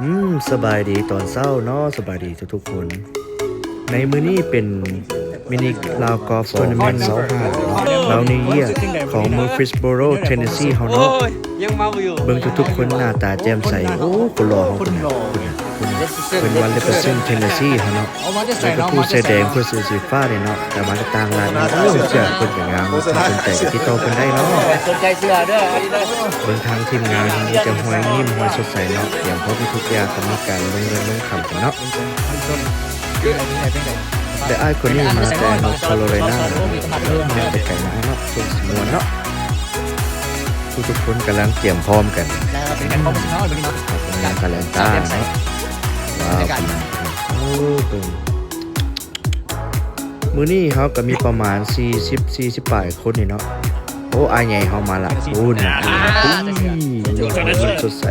ອືມ ສະບາຍດີຕອນເຊົ້າເນາະ ສະບາຍດີທຸກໆຄົນ. ໃນມື້ນີ້ເປັນມິນິລາວກອຟໂທນາເມັນຊາວຫ້າເນາະ ລາວນິວເຢຍ ຂອງເມືອງຟຣິດສະໂບໂຣ ເທນເນຊີເຮົາເນາະ. ເບິ່ງທຸກໆຄົນໜ້າຕາແຈ່ມໃສ. ໂອ້ ຄົນຫຼໍ່ເຮົາ ຄົນຫຼໍ່ ເພິ່ນວ່າເລປເຊັນເທນເນຊີເຮົາເນາະ. ແລ້ວກໍຜູ້ເສື້ອແດງ ຜູ້ເສື້ອສີຟ້ານີ້ເນາະ ກະມາຈາກຕ່າງລັດເນາະ. ໂອ້ ເສື້ອເພິ່ນກະງາມ ຖ້າສົນໃຈກະຕິດຕໍ່ເພິ່ນໄດ້ເນາະ. ເບິ່ງທາງທີມງານເຮົາມີແຕ່ຮອຍຍິ້ມ ຮອຍສົດໃສເນາະ. ຕຽມພ້ອມທຸກຢ່າງ ກະມີການລົງເງິນລົງຄຳກັນເນາະ. ແລະ ອ້າຍຄົນນີ້ມາແຕ່ນອດຄາໂຣໄລນາ ເອີ ມາແຕ່ໄກນະເນາະ. ຊົມສະໝວນເນາະ ທຸກໆຄົນກຳລັງຕຽມພ້ອມກັນ ອາດຈະມີການແລ່ນຕາເນາະ. ວ້າວ ໂອ້ ເບິ່ງ ມື້ນີ້ເຮົາກະມີປະມານສີ່ສິບ ສີ່ສິບປາຍຄົນນີ້ເນາະ. ໂອ້ ອ້າຍໃຫຍ່ເຮົາມາລະ ໂອ້ ນີ້ ນີ້ ນີ້ ສົດໃສ.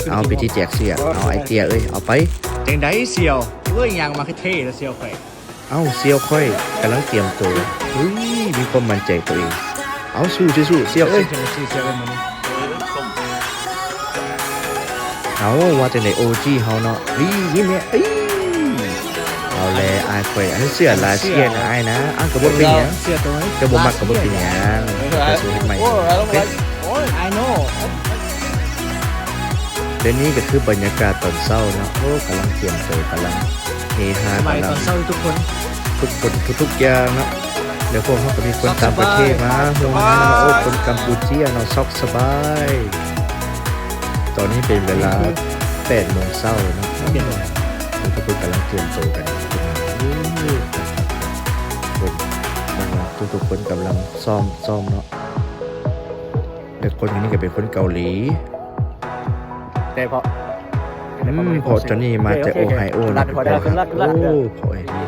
ເອົາ ພິທີແຈກເສື້ອ ເອົາ ອ້າຍເຕ້ຍເອີຍ ເອົາໄປ. ຈັ່ງໃດສ່ຽວ? ເອີຍ ຍ່າງມາຄືເທ່ລະສ່ຽວຂ້ອຍ. ເອົ້າ ສ່ຽວຂ້ອຍກຳລັງຕຽມໂຕ. ເຮີ້ຍ ມີຄວາມໝັ້ນໃຈໂຕເອງ. ເອົາ ສູ້ໆ ສ່ຽວເອີຍ. ເອົາ ວ່າຈັ່ງໃດໂອຈີເຮົາເນາະ. ອີ ຍິ້ມແນ່. ເອີຍ ເອົາແລ ອ້າຍຂ້ອຍ ອັນເສື້ອລາເຊຍນະອ້າຍນະ. ເອົ້າ ກະບໍ່ເປັນຫຍັງ ເຈົ້າບໍ່ມັກກະບໍ່ເປັນຫຍັງ ເຈົ້າຊິເຮັດໃໝ່. ແລະນີ້ກະຄືບັນຍາກາດຕອນເຊົ້າເນາະ. ໂອ້ ກຳລັງຕຽມໂຕ ກຳລັງເຮຮາ ກຳລັງ ທຸກຄົນ ທຸກໆຢ່າງເນາະ. ແລ້ວພວກເຮົາກະມີຄົນຕ່າງປະເທດມາຮ່ວມງານເນາະ. ໂອ້ ຄົນກຳປູເຈຍເນາະ ຊັກສະບາຍ. ຕອນນີ້ເປັນເວລາແປດໂມງເຊົ້າເນາະ. ໂອ້ ທຸກຄົນກຳລັງຕຽມໂຕກັນ. ໂອ້ ທຸກໆຄົນກຳລັງຊ້ອມ ຊ້ອມເນາະ. ແລະຄົນຄົນນີ້ກະເປັນຄົນເກົາຫຼີ ແຕ່ເພາະ ອືມ ເພາະໂຕນີ້ມາແຕ່ໂອໄຮໂອນະ. ໂອ້ ເພາະອີ່ຫຼີ.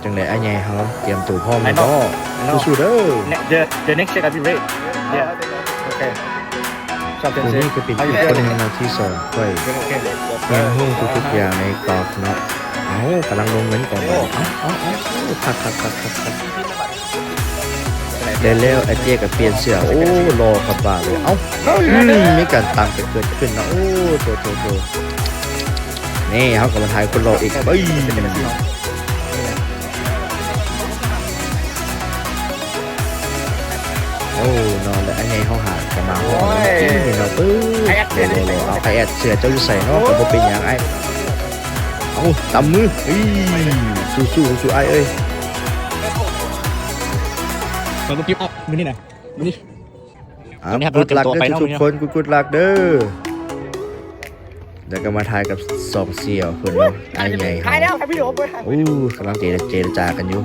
ຈັ່ງໃດອ້າຍໃຫຍ່ເຮົາ ຕຽມໂຕພ້ອມແລ້ວບໍ່? ສູ້ໆເດີ. The, the next check I'll be ready. Yeah. Okay. ຜູ້ນີ້ກະເປັນອີກຄົນໜຶ່ງເນາະ ທີ່ສອນຂ້ອຍຮຽນຮູ້ທຸກໆຢ່າງໃນກອຟເນາະ. ເອົ້າ ກຳລັງລົງເງິນກ່ອນ. ເອົ້າ ເອົ້າ ເອົ້າ ຄັກໆໆໆ. ແລ້ວ ແລ້ວ ອາເຈຍກະປ່ຽນເສື້ອ. ໂອ້ ຫຼໍ່ຄັກບາດເລີຍ. ເອົ້າ ອືມ ມີການຕຳກັນເກີດຂຶ້ນເນາະ. ໂອ້ ໂຖໆໆ. ນີ້ ເຮົາກະມາຖ່າຍຄົນຫຼໍ່ອີກ. ເອີຍ ໂອ້ ເນາະ ແລະ ອັນໃຫຍ່ເຮົາຫາກະມາຮອດແລ້ວເນາະ. ເອີ ເອົາ ໃຜແອດເສື້ອເຈົ້າຢູ່ໃສເນາະ? ກະບໍ່ເປັນຫຍັງອ້າຍ. ເອົາ ຕຳມື. ອີ ສູ້ໆ ສູ້ໆອ້າຍເອີຍ. ເອົາ ກຸດລັກເດີທຸກໆຄົນ ກຸດລັກເດີ. ແລ້ວກະມາຖ່າຍກັບສອງສ່ຽວເພິ່ນເນາະ ອ້າຍໃຫຍ່ເຮົາ. ໂອ້ ກຳລັງເຈລະ ເຈລະຈາກັນຢູ່.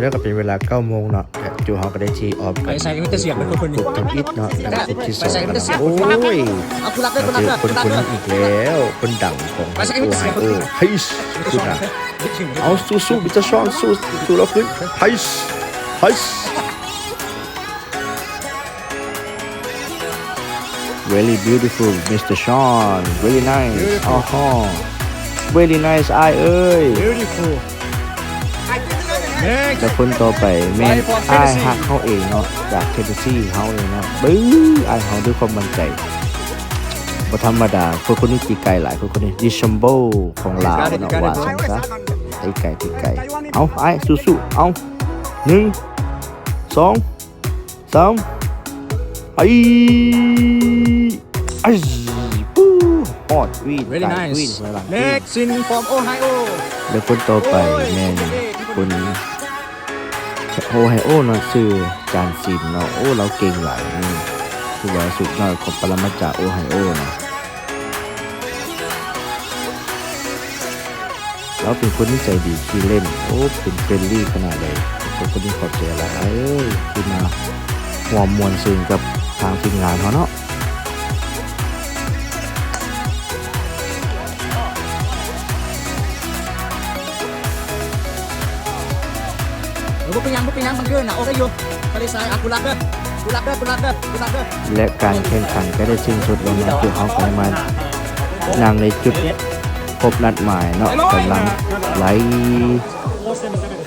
ແລ້ວກະເປັນເວລາເກົ້າໂມງເນາະ ແລະ ຈຸເຮົາກະໄດ້ທີອອບກັນ ໃສ່ມິດເຕີສຽງເດີຄົນນີ້ ກຸບທຳອິດເນາະ ແລະ ກຸບທີສອງກັນ. ໂອ້ຍ ມາເຈີຄົນຄົນນີ້ອີກແລ້ວ ຄົນດັງຂອງໂອໄຮໂອ. ເຮີ້ຍ ສຸດນະ. ເອົາ ສູ້ໆ ມິດເຕີຊອນ ສູ້ ສູ້ລາວຂຶ້ນ. ເຮີ້ຍ ເຮີ້ຍ. Very beautiful, Mister Sean. Very nice. ອໍ very nice ອ້າຍເອີຍ. ແລະຄົນຕໍ່ໄປແມ່ນອ້າຍຮັກເຮົາເອງເນາະ ຈາກເທນເນຊີເຮົາເອງເນາະ. ບຶ້ ອ້າຍເຮົາດ້ວຍຄວາມໝັ້ນໃຈ ບໍ່ທຳມະດາ. ຄົນຄົນນີ້ຕີໄກຫຼາຍ ຄົນຄົນນີ້ ດີຊຳໂບຂອງລາວເນາະ ວ່າຊັ້ນຊະ. ຕີໄກ ຕີໄກ. ເອົາ ອ້າຍ ສູ້ໆ. ເອົາ ໜຶ່ງ ສອງ ສາມ ໄປ. ໄອ້ ປູ້ ຮອດ ກາຍ Very nice. Next in from Ohio. ແລະຄົນຕໍ່ໄປແມ່ນຄົນໂອໄຮໂອເນາະ ຊື່ຈານຊິນເນາະ. ໂອ້ ລາວເກັ່ງຫຼາຍ. ຖືວ່າສຸດຍອດຂອງປະລະມາຈາໂອໄຮໂອເນາະ. ລາວເປັນຄົນນິໄສດີ ຂີ້ຫຼິ້ນ. ໂອ້ ເປັນເຟຣນລີຂະໜາດໃດ. ຄົນຄົນນີ້ຂອບໃຈຫຼາຍເອີຍ ທີ່ມາຮ່ວມມ່ວນຊື່ນກັບທາງທີມງານເຮົາເນາະ. ເອີ ບໍ່ເປັນຫຍັງ ບໍ່ເປັນຫຍັງ ບັງເກີນນະ ອອກໄດ້ຢູ່. ທະເລຊາຍ ອ່ະ ກູລັກເດີ ກູລັກເດີ ກູລັກເດີ ກູລັກເດີ. ແລະການແຂ່ງຂັນກະໄດ້ສິ້ນສຸດລົງເນາະ. ພວກເຮົາກະໄດ້ມານັ່ງໃນຈຸດພົບນັດໝາຍເນາະ ກຳລັງໄລ່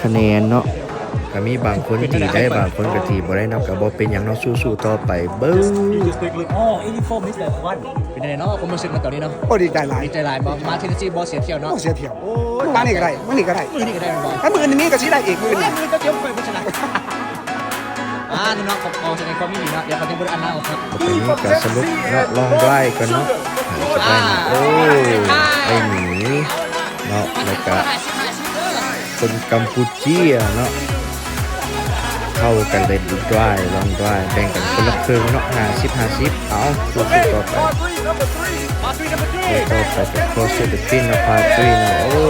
ຄະແນນເນາະ. ກໍມີບາງຄົນຕີໄດ້ ບາງຄົນກໍຕີບໍ່ໄດ້ເນາະ ກໍບໍ່ເປັນຫຍັງເນາະ ສູ້ໆຕໍ່ໄປເບິ່ງ. ອໍ ເອັດດີໂຟມິສເຕີວັນ ເປັນຈັ່ງໃດເນາະ ຄວາມຮູ້ສຶກນະຕອນນີ້ເນາະ? ໂອ້ ດີໃຈຫຼາຍ ດີໃຈຫຼາຍບໍ່? ມາເທັນເນຊີບໍ່ເສຍທ່ຽວເນາະ? ບໍ່ເສຍທ່ຽວ. ໂອ້ ມື້ວານນີ້ກໍໄດ້ ມື້ນີ້ກໍໄດ້ ມື້ນີ້ກໍໄດ້ແມ່ນບໍ່? ແລ້ວມື້ອື່ນນີ້ກໍຊິໄດ້ອີກ ມື້ອື່ນ ມື້ອື່ນກໍຕຽມໄປພຸ້ນຊະນະ. ອ່າ ເນາະ ຂໍ ຂໍສະແດງຄວາມຍິນດີເນາະ ດຽວເຂົາຈະເບິ່ງອະນາຄົດ. ຕໍ່ໄປນີ້ກໍສະຫຼຸບເນາະ ລອງດຣາຍກ່ອນເນາະ ໃຜຈະໄດ້ເນາະ. ໂອ້ ໄອ້ໝີເນາະ ແລ້ວກໍຄົນກຳປູເຈຍເນາະ ເທົ່າກັນເລີຍ ດຣາຍ ລອງດຣາຍ ແບ່ງກັນຄົນລະເຄິ່ງເນາະ ຫ້າສິບ ຫ້າສິບ. ເອົາ ສູ້ໆຕໍ່ໄປ ຕໍ່ໄປກໍຄອສເຊດປິນເນາະ ພາທຣີເນາະ. ໂອ້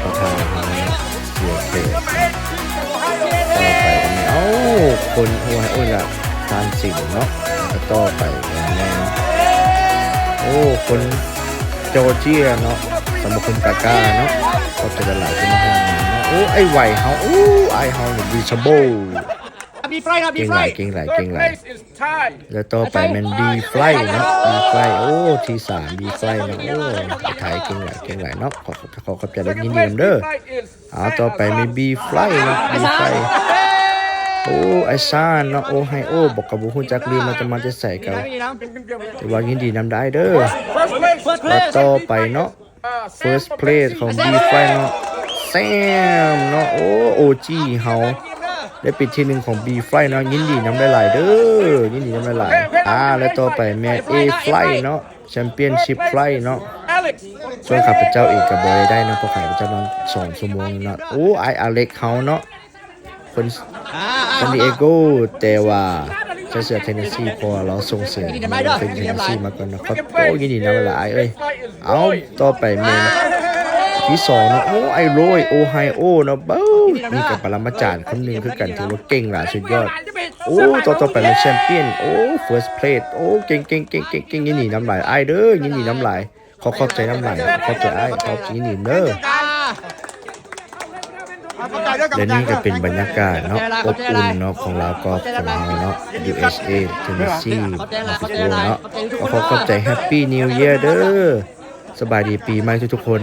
ປະທານເຮົາເນາະ ເສຍເຂດ. ຕໍ່ໄປນີ້ ເອົ້າ ຄົນ ໂອ້ຍ ໂອ້ຍ ລະ ຊານຊິງເນາະ ກໍຕໍ່ໄປແມ່ນ ໂອ້ ຄົນຈໍເຈຍເນາະ ສະມາຄົມກາກາເນາະ ຂອບໃຈຫຼາຍໆທີ່ມາຮ່ວມງານເນາະ. ໂອ້ ອ້າຍໄວເຮົາ ໂອ້ ອ້າຍເຮົານີ້ ບີຊະໂບ ເກັ່ງຫຼາຍ ເກັ່ງຫຼາຍ ເກັ່ງຫຼາຍ. ແລ້ວຕໍ່ໄປແມ່ນບີຟລາຍເນາະ ບີຟລາຍ ໂອ້ ທີສາມ ບີຟລາຍເນາະ. ໂອ້ ໄທເກັ່ງຫຼາຍ ເກັ່ງຫຼາຍເນາະ ຂໍ ຂໍຂອບໃຈ ແລະ ຍິນດີນຳເດີ. ເອົາ ຕໍ່ໄປມີບີຟລາຍເນາະ ບີຟລາຍ ໂອ້ ໄອຊານເນາະ ໂອໄຮໂອ ບໍ່ ກໍບໍ່ຮູ້ຈັກ ລືມແລ້ວຈະມາແຕ່ໃສ ກໍຖືວ່າຍິນດີນຳໄດ້ເດີ. ແລ້ວຕໍ່ໄປເນາະ ເຟີສເພລສຂອງບີຟລາຍເນາະ ແຊມເນາະ ໂອ້ ໂອຈີເຮົາໄດ້ເປັນທີໜຶ່ງຂອງບີຟລາຍເນາະ ຍິນດີນຳຫຼາຍໆເດີ ຍິນດີນຳຫຼາຍໆ. ອ່າ ແລະ ຕໍ່ໄປແມ່ນເອຟລາຍເນາະ ແຊມປຽນຊິບຟລາຍເນາະ ສ່ວນຂ້າພະເຈົ້າເອງກໍບໍ່ໄດ້ໄດ້ເນາະ ເພາະຂ້າພະເຈົ້ານອນສອງຊົ່ວໂມງເນາະ. ໂອ້ ອ້າຍອາເລັກເຮົາເນາະ ຄົນຊານດີເອໂກ ແຕ່ວ່າໃສ່ເສື້ອເທັນເນຊີ ເພາະວ່າລາວສົ່ງເສີມໃຫ້ເທັນເນຊີມາກ່ອນເນາະ. ໂອ້ ຍິນດີນຳຫຼາຍເອີຍ. ເອົາ ຕໍ່ໄປແມ່ນທີສອງເນາະ ໂອ້ ອ້າຍໂລຍ ໂອໄຮໂອເນາະ ເບິ່ງ ນີ້ກໍປະລະມາຈານຄົນໜຶ່ງຄືກັນ ຖືວ່າເກັ່ງຫຼາຍ ສຸດຍອດ. ໂອ້ ຕໍ່ ຕໍ່ໄປແມ່ນແຊມປຽນ ໂອ້ ເຟີສເພລສ ໂອ້ ເກັ່ງໆໆໆ ຍິນດີນຳຫຼາຍອ້າຍເດີ ຍິນດີນຳຫຼາຍ. ຂໍຂອບໃຈນຳຫຼາຍ ຂອບໃຈອ້າຍ ຂອບໃຈຍິນດີເດີ. ແລະນີ້ກໍເປັນບັນຍາກາດເນາະ ອົບອຸ່ນເນາະ ຂອງລາວກອບຂອງເຮົາເນາະ ຢູເອສເອ ເທັນເນຊີ ມາຕິໂກເນາະ. ກໍຂໍຂອບໃຈ Happy New Year ເດີ ສະບາຍດີປີໃໝ່ທຸກໆຄົນ.